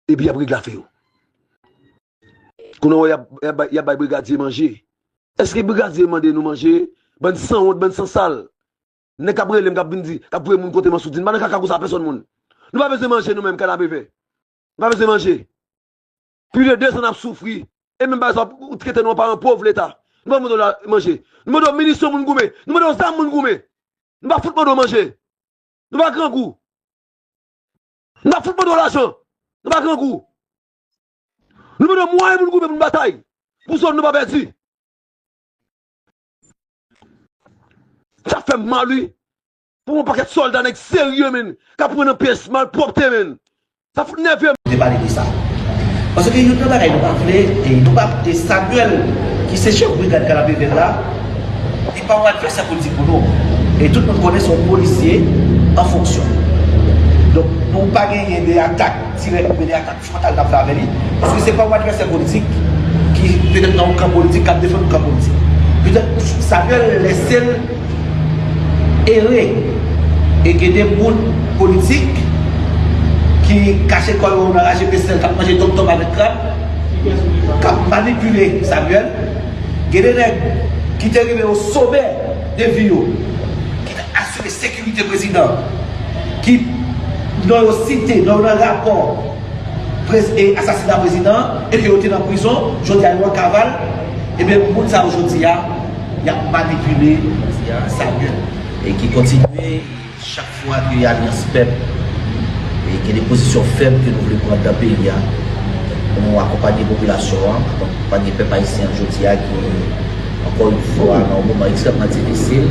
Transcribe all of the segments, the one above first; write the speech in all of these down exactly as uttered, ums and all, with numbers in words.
epi y ap regle afè yo. Kounye a, y ap, y ap bay, y ap bay brigadye manje. Èske brigadye mande nou manje? Bann sanwont, bann sansal. Nèg k ap rele m, k ap vin di, k ap voye moun kote m an soudin. M pa nan kaka konsa a pèsòn moun. Nou pa bezwen manje nou menm, kanapevè. Nou pa bezwen manje. Plis de dezan n ap soufri. E menm bagay sa, ou trete nou an paran pòv Leta. Nou pa mande w la manje. Nou mande w minisyon moun goumen. Nou mande w zam moun goumen. Nou pa fout mande w manje. Nou pa grangou. Nou pa fout mande w lajan. Nou pa grangou. Nou mande w mwayen pou n goumen, pou n batay. Pou zòn nou pa pèdi. Sa fè m mal, wi. Pou yon pakèt sòlda nèg serye, menn, k ap pran nan pyès malpwòpte, menn. Sa fout nève m. Te pale de sa. Paske youn nan bagay nou pa vle, e nou pa, e Samuel, ki se chèf brigad kanapevè la, li pa yon advèsè politik pou nou. E tout moun konnen se yon polisye an fonksyon. Donk, nou pa genyen de atak dirèk oubyen de atak fwontal n ap fè avè li. Paske se pa yon advèsè politik ki petèt nan yon kan politik, k ap defann yon kan politik. Petèt Samuel lèse l ere. E gen de moun politik ki kache kò yo nan raje pesèl, k ap manje tonmtonm avèk krab, k ap manipile Samuel. Gen de nèg ki te rive o somè de vi yo, ki t ap asire sekirite prezidan, ki non yo site, non yo nan rapò prez-, e asasina prezidan, e ke yo te nan prizon, jodi a yo an kaval, ebyen, moun sa yo jodi a, y ap manipile Samuel. E ki kontinye chak fwa ke alyans pèp e gen de pozisyon fèm ke nou vle pran nan peyi a, pou nou akonpanye popilasyon an, akonpanye pèp ayisyen an jodi a ki, ankò yon fwa, nan yon moman ekstrèmman difisil,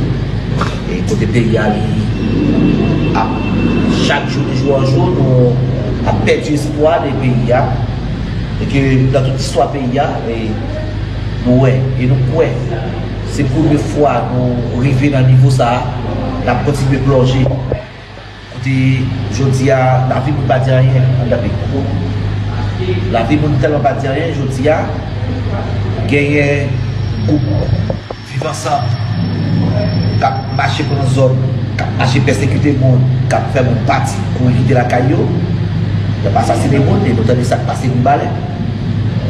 e kote peyi a li ap, chak jou de jou an jou, nou ap pèdi espwa de peyi a, e ke nan tout istwa peyi a, e nou wè, e nou kwè, se premye fwa nou rive nan nivo sa a, n ap kontinye plonje. Kote jodi a, lavi moun pa di anyen anndan peyi a. Lavi moun tèlman pa di anyen, jodi a, genyen gwoup Viv Ansanm k ap mache pran zòn, k ap mache pèsekite moun, k ap fè moun pati, kouri kite lakay yo, y ap asasine moun, e nou tande sa k pase Mibalè.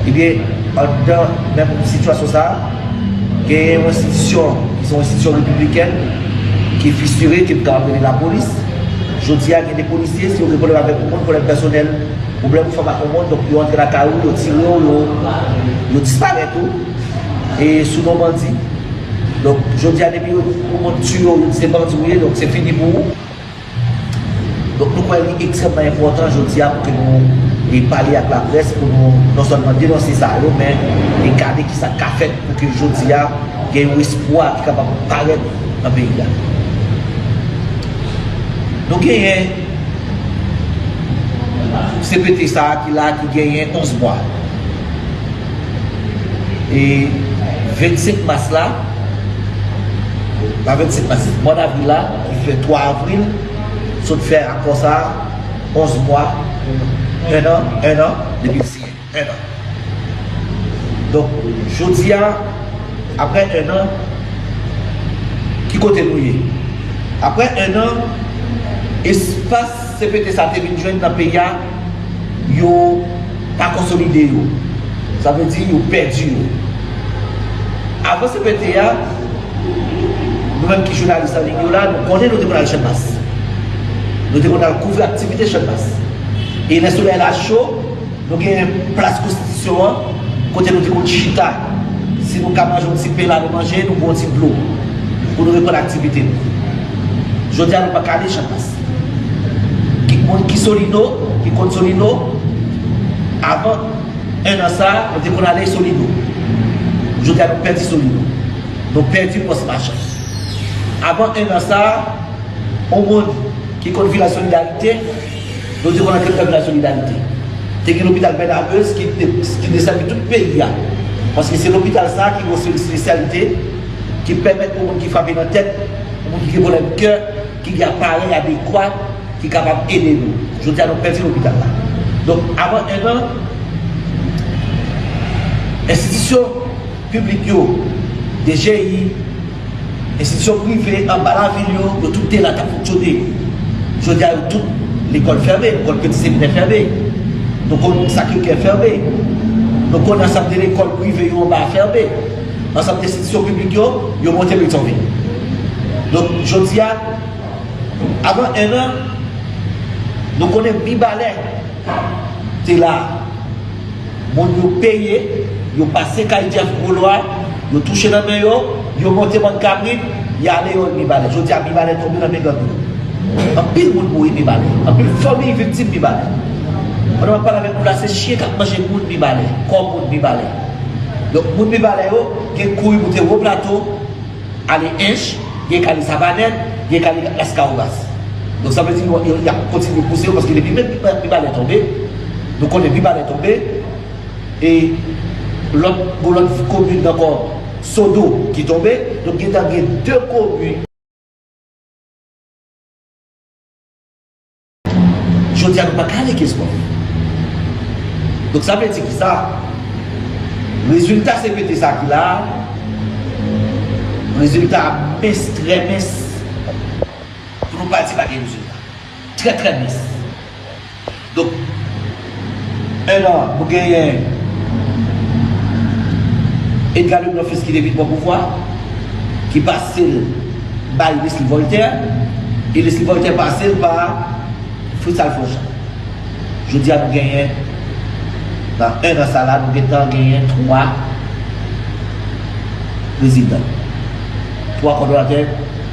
Ebyen, anndan menm sitiyasyon sa a, genyen yon enstitisyon ki se yon enstitisyon repiblikèn ki fisire, ke m kapab rele lapolis. Jodi a, gen de polisye, si yo gen pwoblèm avèk yon moun, pwoblèm pèsonèl, pwoblèm ou fanm ak yon moun, donk yo antre lakay ou, yo tire w, yo, yo disparèt ou, e sou non bandi. Donk, jodi a, depi yon moun tiye w, yo di se bandi ou ye, donk se fini pou ou. Donk, nou kwè li ekstrèmman enpòtan jodi a pou ke nou, e, pale ak laprès, pou nou non sèlman denonse sa yo, men, e, gade kisa k ka fèt pou ke jodi a gen yon espwa ki kapab parèt nan peyi a. Nou genyen C P T sa a ki la, ki genyen onz mwa. E vennsenk mas la, pa vennsenk mas, mwa davril la, ki fè twa avril, sot fè akò sa a, onz mwa, en an, en an, depi l siyen, en an. Donk, jodi a, apre en an, ki kote nou ye? Apre en an, espas C P T sa te vin jwenn nan peyi a, yo pa konsolide yo. Sa vle di, yo pèdi yo. Avan C P T a, nou menm ki jounalis an liy yo la, nou konnen nou te konn al Channmas. Nou te konn al kouvri aktivite Channmas. E lè solèy la cho, nou gen plas konstitisyon an, kote nou te konn chita. Si nou ka manje yon ti pen la, nou manje, nou bwè yon ti dlo pou nou reprann aktivite nou. Jodi a, nou pa ka ale Channmas. Ki moun ki Solino, ki konn Solino, avan en an sa, nou te konn ale Solino. Jodi a, nou pèdi Solino. Nou pèdi pòs machan. Avan en an sa, yon moun ki konn Vilaj Solidarite, nou te konn antre nan Vilaj Solidarite. Te gen lopital Bènabez ki te, ki desèvi tout peyi a. Paske se lopital sa a ki gen yon seri espesyalite ki pèmèt yon moun ki frape nan tèt, yon moun ki gen pwoblèm kè, ki gen aparèy adekwa, ki kapab ede nou. Jodi a, nou pèdi lopital la. Donk, avan en an, enstitisyon piblik yo, D G I, enstitisyon prive anba lavil yo, yo tout te la, t ap fonksyone. Jodi a, yo tout, lekòl fèmen, lekòl Peti Seminè fèmen. Nou konn sa ki gen fèmen. Nou konn ansanm de lekòl prive yo anba fèmen. Ansanm de enstitisyon piblik yo, yo monte, yo tonbe. Donk, jodi a, avan en an, nou konnen Mibalè te la. Moun yo peye, yo pase kay Jeff Goulois, yo touche nan men yo, yo monte bann kabrit, y ale yo Mibalè. Jodi a, Mibalè tonbe nan men gang yo. Anpil moun mouri Mibalè. Anpil fanmi viktim Mibalè. Pandan m ap pale avèk nou la, se chen k ap manje moun Mibalè, kò moun Mibalè. Donk, moun Mibalè yo gen kouri moute Wo Plato, ale Ench, gen k ale Savanèt, gen k ale Laskawobas. Donk, sa vle di, yo, yo, y ap kontinye pouse yo, paske depi menm Miba-, Mibalè tonbe, nou konnen Mibalè tonbe, e lòt, gon lòt komin ankò, Sodo, ki tonbe. Donk, gentan gen de komin. Jodi a, nou pa ka ale Kenskòf. Donk, sa vle di ki sa? Rezilta C P T sa ki la a, rezilta a mens, trè mens. Pou nou pa di pa gen rezilta. Trè, trè mens. Donk, en an, nou genyen Edgar Leblanc Fils ki te vin pran pouvwa, ki pase l bay Leslie Voltaire, e Leslie Voltaire pase l ba Fritz Alphonse Jean. Jodi a, nou genyen, nan en an sa la, nou gentan genyen twa prezidan, twa kòdonatè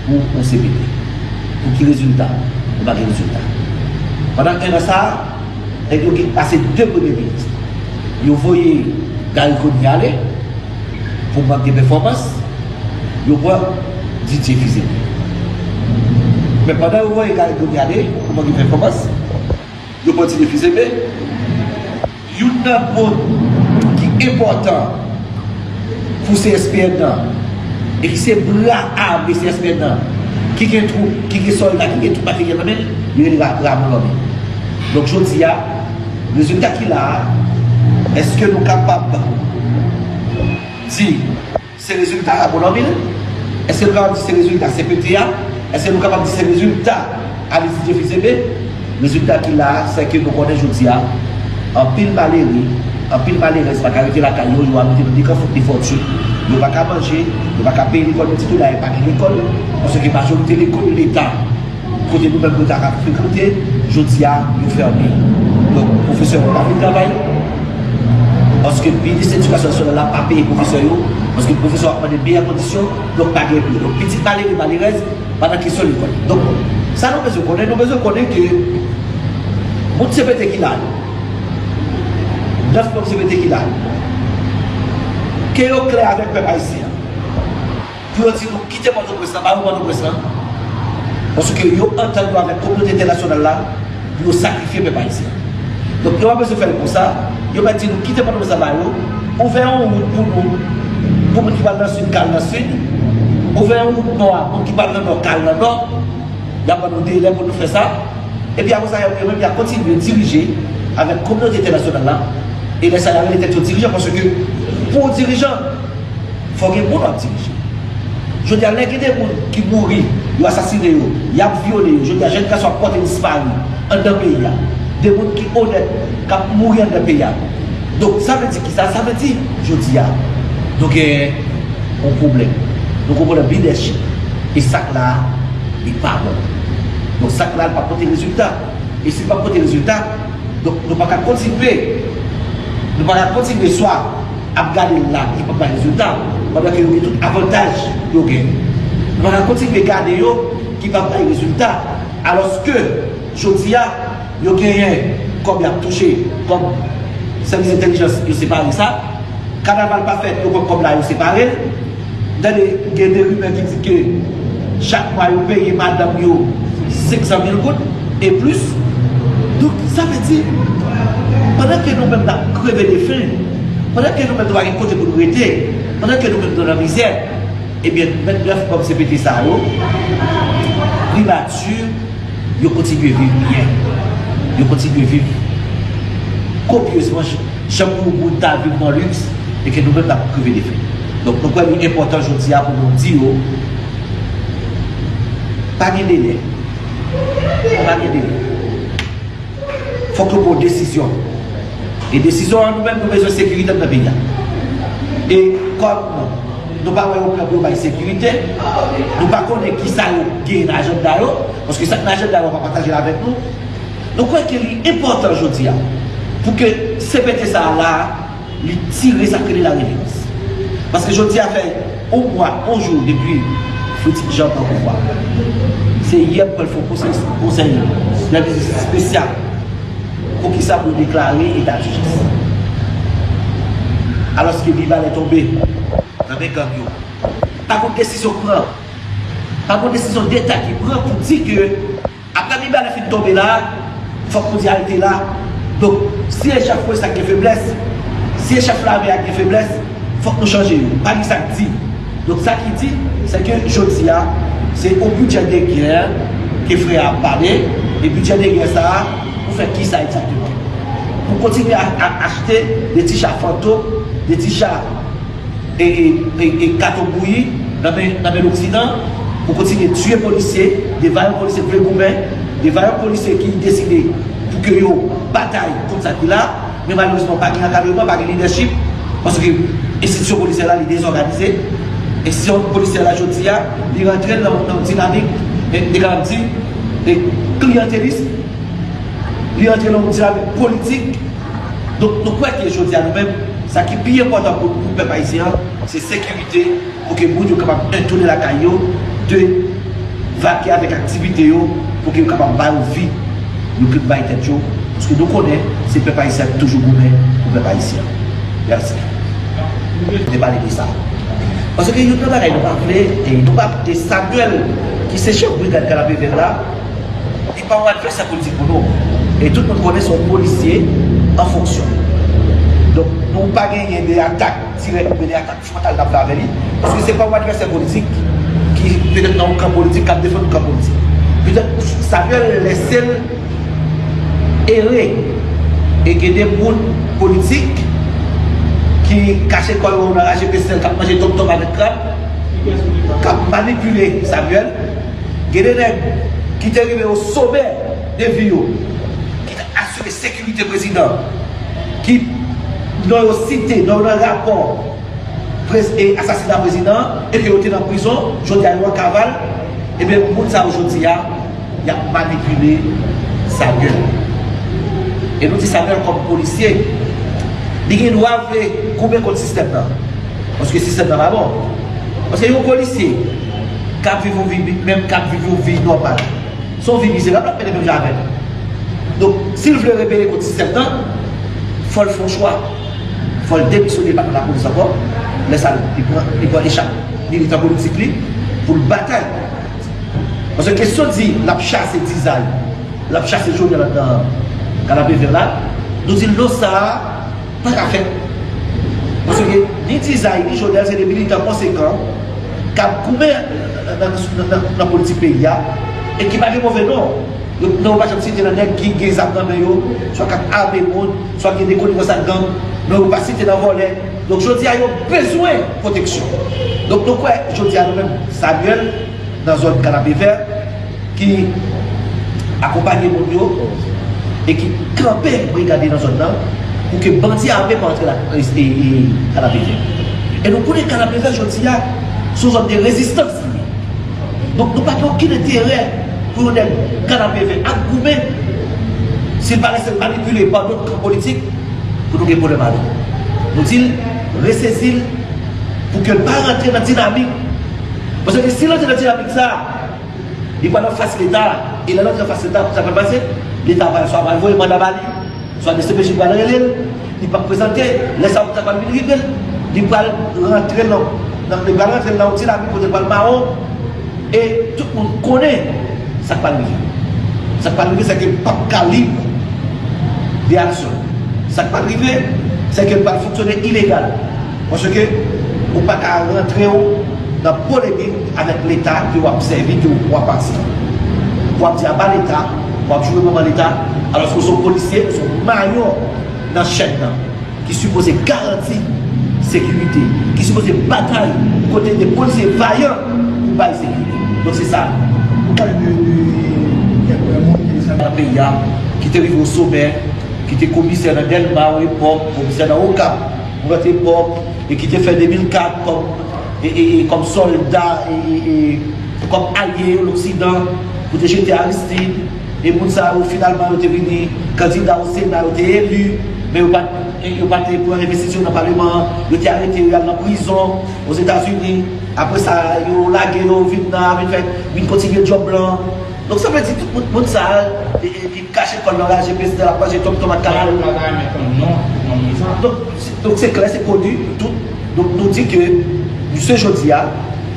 pou yon C P T. Pou ki rezilta? Nou pa gen rezilta. Pandan en an sa a, nèg yo gen pase de premye minis. Yo voye Garry Conille ale pou mank de pèfòmans. Yo pran Didier Fils-Aimé. Men pandan yo voye Garry Conille ale pou mank de pèfòmans, yo pran Didier Fils-Aimé. Youn nan moun ki enpòtan pou C S P N nan, e ki se bra ame C S P N nan, ki gen twoup, ki gen sòlda, ki gen tout materyèl nan men l, li rele Ra-, Ramon Lòmil. Donk, jodi a, rezilta ki la a, èske nou kapab di se rezilta Ramon Lòmil? Èske nou kapab di se rezilta C P T a? Èske nou kapab di se rezilta Alexis Didier Fils-Aimé? Rezilta ki la a, se ke nou konnen jodi a, anpil malere, anpil malerèz pa ka rete lakay yo, yo abite nan de kafou, de fòti, yo pa ka manje, yo pa ka peye lekòl pitit yo, dayè pa gen lekòl, paske majorite lekòl leta kote nou menm nou ta ka frekante, jodi a, yo fèmen. Donk, pwofesè yo pa vin travay, paske minis edikasyon nasyonal la pa peye pwofesè yo, paske pwofesè yo ap mande meyè kondisyon, donk pa gen pye. Donk, pitit malere, malerèz, pa nan kesyon lekòl. Donk, sa nou bezwen konnen, nou bezwen konnen ke moun C P T ki la yo, nèf manm C P T ki la yo, ke yo klè avèk pèp ayisyen an. Pou yo di nou kite Pòtoprens lan, ba yo Pòtoprens lan. Paske yo antann yo avèk kominote entènasyonal la pou yo sakrifye pèp ayisyen. Donk, yo pa bezwen fè l konsa. Yo mèt di nou kite Pòtoprens lan ba yo, ouvè yon wout pou nou, pou moun ki pral nan sid ka al nan sid, ouvè yon wout nò a, moun ki pral nan nò ka al nan nò. Y ap ban nou delè pou nou fè sa. Epi apre sa, yo menm, y ap kontinye dirije avèk kominote entènasyonal la. E lè sa, y a rele tèt yo dirijan, paske pou w dirijan, fò gen moun w ap dirije. Jodi a, lè gen de moun ki mouri, yo asasinen yo, y ap vyole yo, jodi a, jèn gason ap pòte dispari anndan peyi a. De moun ki onèt, k ap mouri anndan peyi a. Donk, sa vle di kisa? Sa vle di, jodi a, nou gen yon pwoblèm. Nou gen yon pwoblèm lidèchip. E sa k la a, li pa bon. Donk, sa k la a, li p ap pote rezilta. E si l p ap pote rezilta, donk, nou pa ka kontinye. Nou pa ka kontinye swa ap gade l la ki p ap bay rezilta, pandan ke yo gen tout avantaj yo genyen. Nou pa ka kontinye gade yo ki p ap bay rezilta. Alòske, jodi a, yo genyen kòb y ap touche, kòb sèvis entèlijans, yo separe sa. Kanaval pa fèt, yo pran kòb la, yo separe l. M tande gen de rimè ki di ke chak mwa yo peye madanm yo senk san mil goud e plis. Donk, sa vle di, pandan ke nou menm n ap kreve de fen, pandan ke nou menm nou pa gen kote pou nou rete, pandan ke nou menm nou nan mizè, ebyen, vennèf manm C P T sa yo, primati, yo kontinye viv byen. Yo kontinye viv kopyezman, jan pou yon moun ta viv nan liks, e ke nou menm n ap kreve de fen. Donk, nou kwè li enpòtan jodi a pou nou di yo, pa gen delè. Pa gen delè. Fòk yo pran desizyon. E desizyon an, nou menm, nou bezwen sekirite nan peyi a. E kòm nou pa wè yo pran pou yo bay sekirite, nou pa konnen kisa yo gen nan ajanda yo, paske sa k nan ajanda yo pa pataje l avèk nou. Nou kwè ke li enpòtan jodi a pou ke C P T sa a la, li tire sa k rele lareverans. Paske jodi a fè yon mwa, yon jou depi Fritz Jean pran pouvwa. Se yè m pral fè yon konsèy, konsèy nan vizit espesyal. Poukisa pou yo deklare eta dijans? Alòske Mibalè tonbe nan men gang yo. Pa gon desizyon k pran. Pa gon desizyon deta ki pran pou di ke apre Mibalè fin tonbe la, fòk nou di arete la. Donk, si e chèf polis la gen feblès, si e chèf lame a gen feblès, fòk nou chanje yo. Pa gen sa k di. Donk, sa ki di, se ke jodi a, se yon bidjè de gè ke frè a ap pale, e bidjè de gè sa a, pou fè kisa egzakteman? Pou kontinye a, a achte de ti cha fantom, de ti cha e, e, e, e katon bouyi nan men, nan men Loksidan, pou kontinye tiye polisye, de vayan polisye k vle goumen, de vayan polisye ki deside pou ke yo batay kont sa ki la, men malerezman pa gen ankadreman, pa gen lidèchip, paske enstitisyon polisyè la li dezòganize, enstitisyon polisyè la jodi a, li rantre nan, nan yon dinamik, e, e, ka di, e, kliyantelis, li rantre nan yon dinamik politik, Donk, nou kwè ke jodi a nou menm, sa ki pi enpòtan pou, pou pèp ayisyen an, se sekirite, pou ke moun yo kapab retounen lakay yo, de vake avèk aktivite yo, pou ke yo kapab ba yo vi yo te bay tèt yo, paske nou konnen se pèp ayisyen ap toujou goumen pou pèp ayisyen an. Mèsi. Nou te pale de sa. Paske youn nan bagay nou pa vle, e nou pa vle Samuel, ki se chèf brigad Kanapevè la, li pa yon advèsè politik pou nou. E tout moun konnen se yon polisye an fonksyon. Donk, nou pa genyen de atak dirèk oubyen de atak fwontal n ap fè avè li. Paske se pa yon advèsè politik ki petèt nan yon kan politik, k ap defann yon kan politik. Petèt Samuel lèse l ere. E gen de moun politik ki kache kò yo nan raje pesèl, k ap manje tonmtonm avèk krab, k ap manipile Samuel. Gen de nèg ki te rive o somè de vi yo, ki t ap asire sekirite prezidan, ki non yo site, non yo nan rapò prez-, e asasina prezidan an, e ke yo te nan prizon, jodi a yo an kaval, ebyen, moun sa yo jodi a, y ap manipile Samuel. E nou di Samuel kòm polisye, li gen dwa vle goumen kont sistèm nan. Paske sistèm nan pa bon. Paske yon polisye k ap viv yon vi, menm k ap viv yon vi nòmal, se yon vi mizerab l ap mennen menm jan avè l. Donk, si l vle rebele kont sistèm nan, fò l fè yon chwa. Fò l demisyone, l pa nan lapolis ankò. Lè sa a, li pran, li pran echap militan politik li pou l batay. Paske kesyon di l ap chase Dizay, l ap chase Jovenel anndan Kanapevè la, nou di l non, sa a pa ka fèt. Paske ni Dizay, ni Jovenel se de militan konsekan k ap goumen nan, nan, nan, nan politik peyi a, e ki pa gen move non. Yo, non, yo pa janm site nan nèg ki gen zam nan men yo, swa k ap ame moun, swa gen de konivans ak gang. Non, yo pa site nan vòlè. Donk, jodi a, yo bezwen pwoteksyon. Donk, nou kwè, jodi a, nou menm, Samuel, nan zòn Kanapevè, ki akonpanye moun yo e ki kanpe brigad li nan zòn nan pou ke bandi ame pa antre la, e, e, e, Kanapevè. E nou konnen Kanapevè jodi a se yon zòn de rezistans li ye. Donk nou pa gen okenn enterè pou yon nèg Kanapevè ap goumen, si l pa lèse l manipile pa dòt kan politik, pou nou gen pwoblèm avè l. Nou di l, resezi l pou ke l pa rantre nan dinamik. Paske si l rantre nan dinamik sa a, li pral anfas Leta, e lè l antre anfas Leta, sa pral pase, Leta pral swa pral voye manda ba li, swa D C P J pral rele l, li p ap prezante, lè sa a sa pral vin rive l, li pral rantre nan, nan, li pral rantre nan yon dinamik kote l pral mawon, e tout moun konnen sa k pral rive. Sa k pral rive, se ke l p ap ka lib de aksyon. Sa k pral rive, se ke l pral fonksyone ilegal. Paske ou pa ka rantre w nan polemik avèk Leta ke w ap sèvi, ke w ap pase. W ap di aba Leta, w ap joure manman Leta, alòske w se yon polisye, w se yon mayon nan chèn nan, ki sipoze garanti sekirite, ki sipoze batay kote de polisye vayan pou bay sekirite. Donk se sa. Ou pale de, de kèk moun ki desann nan peyi a, ki te rive o somè, ki te komisè nan Dèlma epòk, komisè nan Okap, Pwokirè epòk, e ki te fè de mil kat kòm, e, e, e, kòm sòlda, e, e, e, kòm alye yo Loksidan pou te jete Aristide. E moun sa yo, finalman, yo te vini kandida o Sena, yo te eli, men yo pa t, e, yo pa te pran envestisyon nan paleman an, yo te arete yo, y al nan prizon Ozetazini. Apre sa, yo lage yo, vin nan, vin fè, vin kontinye djòb lan. Donk, sa vle di, tout moun, moun sa, e, e, li kache kò l nan raje, prezidan l ap manje tonm, tomat, kalalou. Donk, se, donk, se klè, se koni, tout. Donk, nou di ke misye jodi a,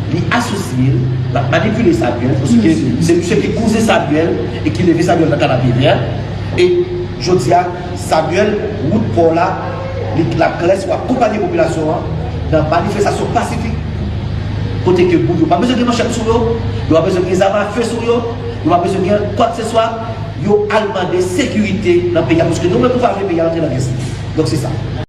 li asosye, l ap manipile Samuel, paske se misye ki kouzen Samuel e ki leve Samuel nan kanapevè. E jodi a, Samuel, wout pa w la, li, l ap klè si w akonpanye popilasyon an nan manifestasyon pasifik. Kote ke moun yo pa bezwen gen manchèt sou yo, yo pa bezwen gen zam afe sou yo, yo pa bezwen gen kwakseswa, yo al mande sekirite nan peyi a, paske nou menm nou pa vle peyi a rantre nan gè sivil. Donk se sa.